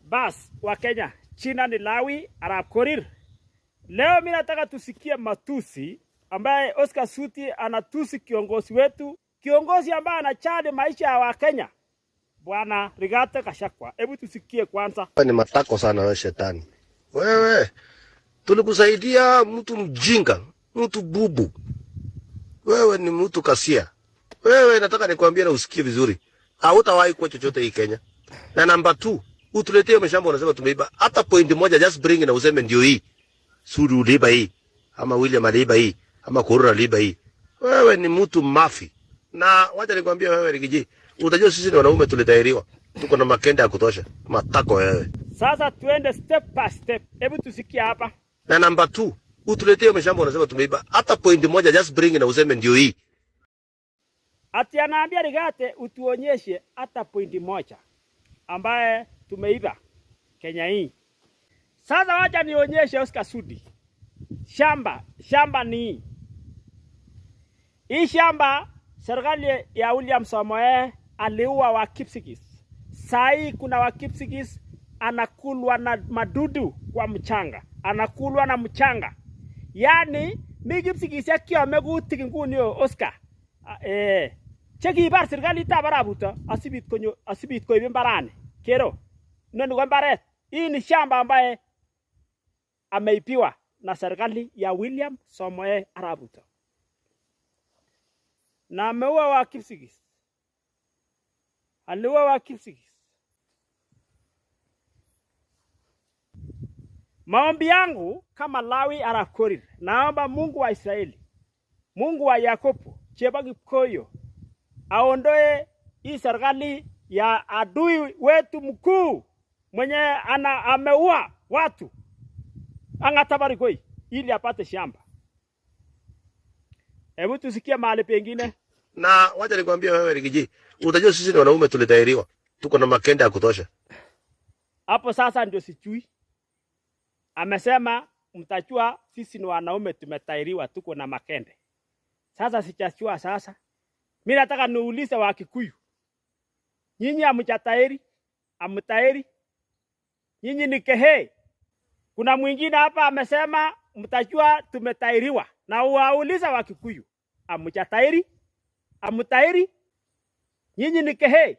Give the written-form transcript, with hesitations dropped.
Bas Wakenya, China ni Lawi Arap Korir. Leo mimi nataka tusikie matusi ambaye Oscar Sudi anatusi kiongozi wetu, kiongozi ambaye anachali maisha ya Wakenya, Bwana Rigathi Gachagua. Hebu tusikie kwanza. Ni matako sana wewe shetani. Wewe tulikusaidia mtu mjinga, mtu bubu. Wewe ni mtu kasia. Wewe nataka nikwambie na usikie vizuri. Hautawahi kuwa chochote hii Kenya. Na namba 2, utuletee mashamba unasema tumeiba. Hata point moja just bring na useme ndio hii. Sudi uliiba hii. Ama William aliiba hii. Ama Kurura aliiba hii. Wewe ni mtu mafi. Na wacha nikwambie wewe Riggy G, utajua sisi ni wanaume tulitahiriwa. Tuko na makenda ya kutosha. Matako wewe. Sasa tuende step by step. Hebu tusikie hapa. Na namba 2, utuletee mashamba unasema tumeiba. Hata point moja just bring na useme ndio hii. Ati anaambia Rigathi utuonyeshe hata pointi moja ambaye tumeiba Kenya hii. Sasa wacha nionyeshe Oscar Sudi. Shamba, shamba ni hii. Hii shamba serikali ya William Samoei aliua wa Kipsigis. Saa hii kuna wa Kipsigis anakulwa na madudu kwa mchanga, anakulwa na mchanga. Yaani mi Kipsigis kiame kutik nguni Oscar. Chekibar serikalitab Arap Ruto asibit konyo asibit koib mbarani. Kero. Inoni ko mbaret. Hii ni shamba ambaye ameibiwa na serikali ya William Samoei Arap Ruto. Na ameua wa Kipsigis. Aliua wa Kipsigis. Maombi yangu kama Lawi Arap Korir, naomba Mungu wa Israeli, Mungu wa Yakobo, Cheba Kipkoyo, aondoe hii serikali ya adui wetu mkuu mwenye ana ameua watu Ang'ata Barikoi ili apate shamba. Hebu tusikie mahali pengine. Na wacha nikwambie wewe Riggy G, utajua sisi ni wanaume tulitahiriwa. Tuko na makenda ya kutosha. Hapo sasa ndio sijui. Amesema mtajua sisi ni wanaume tumetahiriwa, tuko na makende. Sasa sijajua sasa. Mimi nataka niulize wa Kikuyu. Nyinyi hamjatahiri? Hamtahiri? Nyinyi ni kehe. Kuna mwingine hapa amesema mtajua tumetahiriwa. Na wauliza wa Kikuyu, hamjatahiri? Hamtahiri? Nyinyi ni kehe.